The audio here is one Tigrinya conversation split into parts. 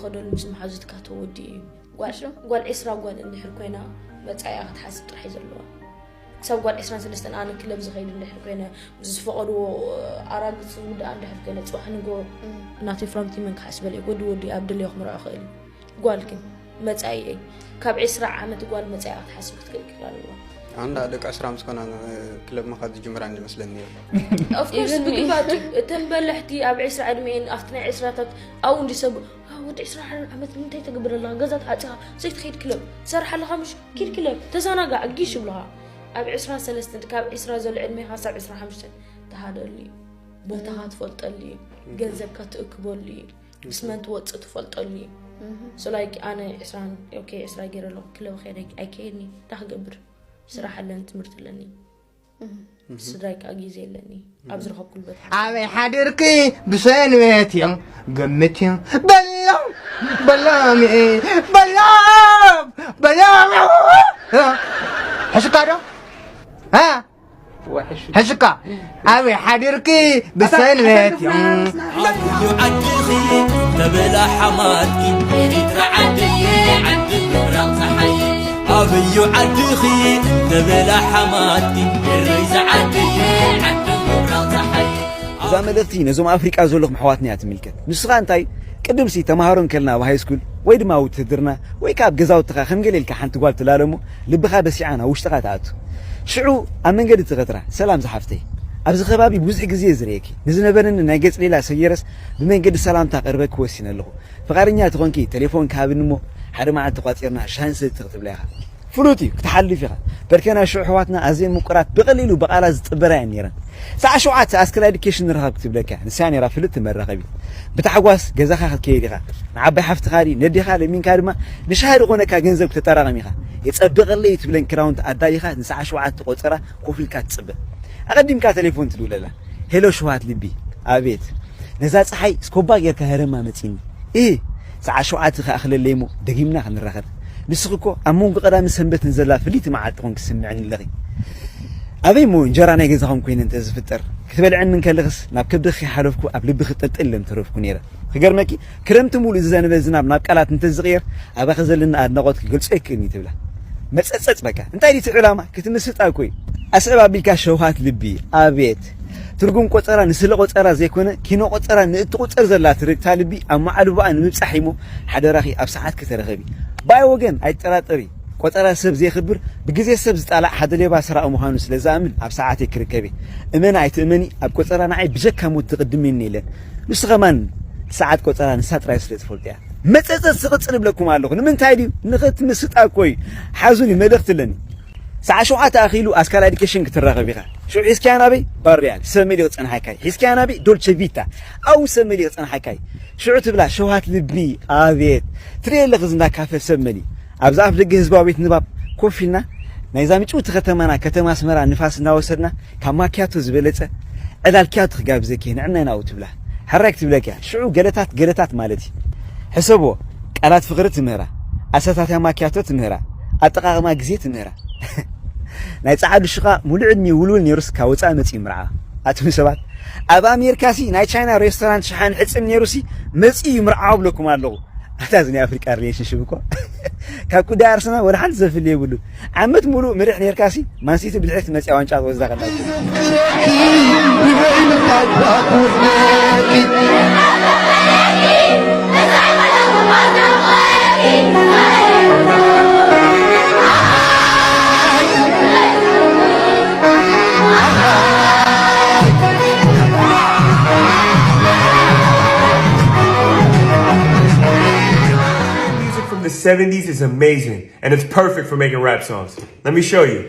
ኸደሉ ምስ መሓዙትካ ተወዲ እዩ። ጓል ዕስራ ጓል እንድሕር ኮይና መጻኢኣ ክትሓስብ ጥራሕ እዩ ዘለዋ። ክሳብ ጓል ዕስራን ሰለስተን ኣነ ክለብ ዝኸይድ እንድሕር ኮይነ፣ ዝፈቐድዎ ኣራግጽ ዝውድኣ እንድሕር ኮይነ፣ ጽባሕ ንጎ ናተይ ፍራምቲ መን ክሓስበለይ ወዲ ወዲ ኣብ ደለዮ ክምርዖ ክእል እዩ። ጓል ግን መጻኢየይ፣ ካብ ዕስራ ዓመት ጓል መጻኢኣ ክትሓስብ ክትክእል ክኽእል ኣለዋ። ኣንዳ ደቂ ዕስራ ምስ ኮና ክለብ ምኻድ ዝጅምራ እንመስለኒ። ኦፍኮርስ ብግባቱ እተን በለሕቲ ኣብ ዕስራ ዕድሜን ኣብቲ ናይ ዕስራታት ኣብኡ እንዲ ሰብ ወዲ ዕስራ ዓመት ንምንታይ ተገብር ኣለኻ? ገዛ ተዓፂኻ ዘይትኸይድ ክለብ ትሰርሕ ኣለኻ ምሽ? ኪድ ክለብ ተዘናጋዕ ጊሽ ይብልኻ። ኣብ ዕስራ ሰለስተ ካብ ዕስራ ዘሎ ዕድሜኻ ሳብ ዕስራ ሓሙሽተ ተሃደሉ እዩ። ቦታኻ ትፈልጠሉ እዩ። ገንዘብካ ትእክበሉ እዩ። ምስ መን ትወፅእ ትፈልጠሉ እዩ። So like ኣነ ዕስራ okay ዕስራ ገይረ ኣለኹ ክለብ ኸይደ ኣይከየድኒ እንታይ ክገብር? ስራሕ ኣለኒ ትምህርቲ ኣለኒ። ስድራይ ከዓ ግዜ ኣለኒ ኣብ ዝረኸብኩሉ ቦታ። ኣበይ ሓዲርኪ ብሰንበት እዮም ገምት እዮም በሎም በሎም በሎም በሎም ሕሽካ ዶ እ ሕሽካ ኣበይ ሓዲርኪ ብሰንበት እዮም ኣበዩ ዓድኺ ተበላ ሓማትኪ ኤሪትራ ዓደየ ዓዲ ምብራቕ ፀሓይ ኣበዩ ዓድኺ ተበላ ሓማትኪ ኤረይ ዝዓደየ ዓዲ ምብራቕ ፀሓይ እዛ መልእኽቲ ነዞም ኣፍሪቃ ዘለኹም ኣሕዋትና እያ ትምልከት። ንስኻ እንታይ ቅድምሲ ተምሃሮ እንከልና ኣብ ሃይስኩል ወይ ድማ ኣብ ውትህድርና ወይ ከዓ ኣብ ገዛውትኻ ከም ገለ ኢልካ ሓንቲ ጓል ትላለ እሞ ልብኻ በሲዓ ናብ ውሽጥኻ ትኣቱ። ሽዑ ኣብ መንገዲ ትኸትራ ሰላም ዝሓፍተይ ኣብዚ ከባቢ ብዙሕ ግዜ ዝርእየኪ ንዝነበረኒ ናይ ገጽ ሌላ ሰጊረስ ብመንገዲ ሰላምታ ቀርበኪ ወሲነ ኣለኹ። ፍቓደኛ ተኾንኪ ቴሌፎን ክሃብኒ እሞ ሓደ መዓልቲ ቋጺርና ሻሂ ንሰቲ ክትብላ ኢኻ። ፍሉጥ እዩ ክትሓልፍ ኢኻ። በርከና ሽዑ ኣሕዋትና ኣዝየን ምቁራት ብቐሊሉ ብቓላት ዝጥበራ እየን ነይረን። ሰዓት ሸውዓተ ኣስከላ ኤዱኬሽን ንረኸብ ክትብለካ ንሳ ነይራ ፍልጥቲ መራኸቢት። ብታሕጓስ ገዛኻ ክትከይድ ኢኻ። ንዓባይ ሓፍትኻ ድዩ ነዴኻ ለሚንካ ድማ ንሻሂ ዝኾነካ ገንዘብ ክተጠራቕም ኢኻ። የጸብቐለይ ትብለን ክራውንት ኣዳሊኻ ንሰዓት ሸውዓተ ቆጸራ ኮፍ ኢልካ ትጽበ። ኣቐዲምካ ቴሌፎን ትድውለላ። ሄሎ ሽውሃት ልቢ። ኣቤት። ነዛ ጸሓይ ስኮባ ጌርካ ሄረማ መጺኒ። እ ሰዓት ሸውዓተ ክኣኽለለይ እሞ ደጊምና ክንራኸብ። ንስኺ እኮ ኣብ መንጎ ቀዳምን ሰንበትን ዘላ ፍልይቲ መዓልቲ ኮንኪ ትስምዕኒ ኣለኺ። ኣበይ እሞ እንጀራ ናይ ገዛኹም ኮይነ እንተ ዝፍጠር ክትበልዐኒ እንከለኽስ ናብ ከብድኺ ከይሓለፍኩ ኣብ ልብኺ ጠልጠል ኢለ ምተረፍኩ ነይረ። ክገርመኪ ክረምቲ ሙሉእ ዝዘነበ ዝናብ ናብ ቃላት እንተዝቕየር ኣባኺ ዘለኒ ኣድናቖት ክገልጾ ኣይክእልን እዩ ትብላ። መጸጸጽ በቃ እንታይ ድዩ እቲ ዕላማ? ክትምስጣ እኮ እዩ። ኣስዕብ ኣቢልካ ሸውሃት ልቢ። ኣቤት ትርጉም ቆጸራ ንስለ ቆጸራ ዘይኮነ ኪኖ ቆጸራ ንእትቑጸር ዘላ ትርግታ ልቢ ኣብ መዓልቦኣ ንምብጻሕ እሞ ሓደራኺ ኣብ ሰዓት ከተረኸቢ። ብኣይ ወገን ኣይትጠራጠሪ። ቆጸራ ሰብ ዘየኽብር ብግዜ ሰብ ዝጣላዕ ሓደ ሌባ ሰራቒ ምዃኑ ስለ ዝኣምን ኣብ ሰዓተይ ክርከቢ። እመኒ ኣይትእመኒ ኣብ ቆጸራ ንዓይ ብጀካ ሞት ዝቕድመኒ የለን። ንሱ ኸማን ሰዓት ቆጸራ ንሳ ጥራይ ስለ ትፈልጦ እያ። መጸጸት ዝቕጽል እብለኩም ኣለኹ። ንምንታይ ድዩ? ንኽትምስጣ እኮ እዩ። ሓዙኒ መልእኽቲ ኣለኒ። ሰዓት ሸውዓተ ኣኺሉ ኣስካል ኣዲኬሽን ክትራኸብ ኢኻ። ሽዑ ሒዝካያ ናበይ? ባርያል። ሰብ መሊኡ ክጸንሓካ እዩ። ሒዝካያ ናበይ? ዶልቸ ቪታ። ኣብኡ ሰብ መሊኡ ክጸንሓካ እዩ። ሽዑ ትብላ ሸውሃት ልቢ። ኣቤት። ትርእየ ኣለኺ ዝንዳ ካፈ ሰብ መሊኡ። ኣብዚ ኣፍ ደገ ህዝባዊ ቤት ንባብ ኮፍ ኢልና ናይዛ ምጭውቲ ከተማና ከተማ ኣስመራ ንፋስ እናወሰድና ካብ ማክያቶ ዝበለጸ ዕላል ኪያቶ ክጋብዘኪ ንዕና ኢና ትብላ። ሕራይ ክትብለኪ እያ። ሽዑ ገለታት ገለታት ማለት እዩ። ሕሰብዎ፣ ቃላት ፍቕሪ ትምህራ፣ ኣሰታትያ ማክያቶ ትምህራ፣ ኣጠቓቕማ ግዜ ትምህራ። ናይ ጸዓዱ ሽቓ ሙሉእ ዕድሚኡ ውልውል ነይሩስ ካብ ወጻኢ መጺኡ ምርዓ። ኣቱም ሰባት፣ ኣብ ኣሜሪካሲ ናይ ቻይና ሬስቶራንት ሸሓኒ ሕጽን ነይሩሲ መጺኡ ይምርዓው ብለኩም ኣለኹ። ኣታ እዚ ናይ ኣፍሪቃ ሪሌሽንሽፕ እኮ ካብ ጉዳይ ኣርሰናል ወደ ሓንቲ ዘፍል የብሉ። ዓመት ሙሉእ ምርሕ ኔርካሲ ማንሲቲ ብድሕሪት መጽያ ዋንጫ ትወስዳ ከላ Music from the seventies is amazing, and it's perfect for making rap songs. Let me show you.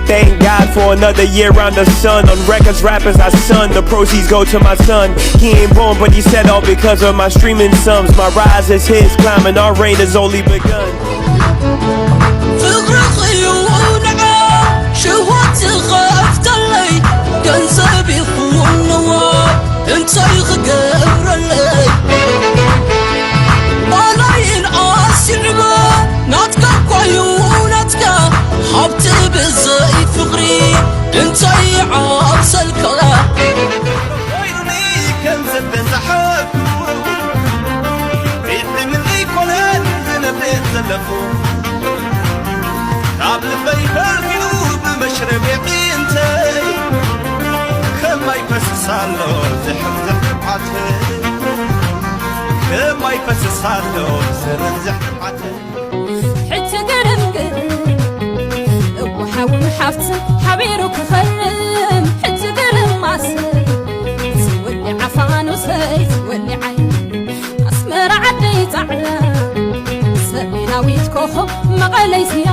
Thank God for another year under the sun. On records, rappers, I son. The proceeds go to my son. He ain't born, but he said all because of my streaming sums. My rise is his, climbing our reign has only begun. ፍቕርኺ እዩ ንዓ ሽወት ዝኸፍተለይ፣ ገንዘብ ይኹን ንዋት እንታይ ክገብረለይ? ባላይን ኣስልመ ናትካ እኳ እዩ ናትካ፣ ሃብቲ ብዘይ ፍቕሪ እንታይ ይዓብሰልካ? ኮይኑኒ ከም ዘበዛሕኩ፣ ፊት ምንዲ ይኮነን ዝነብር ዘለኹ። ካብ ልበይ በርኪሉ ብመሽረቢ ዒንተይ፣ ከማይ ፈስስ ኣሎ ዝሕምዝሕ ንብዓተይ። ከማይ ፈስስ ኣሎ ዝርንዝሕ ንብዓተይ። ሕጂ ግርም ግርም፣ እወ ሓውን ሓፍትን ሓቢሩ ክኸርም። ሕጂ ግርም ማሰ፣ ትወሊዓ ፋኑሰይ ትወሊዓይ፣ ኣስመራ ዓደይ ጻዕዳ፣ ሰሜናዊት ኮኾብ መቐለይ ስያ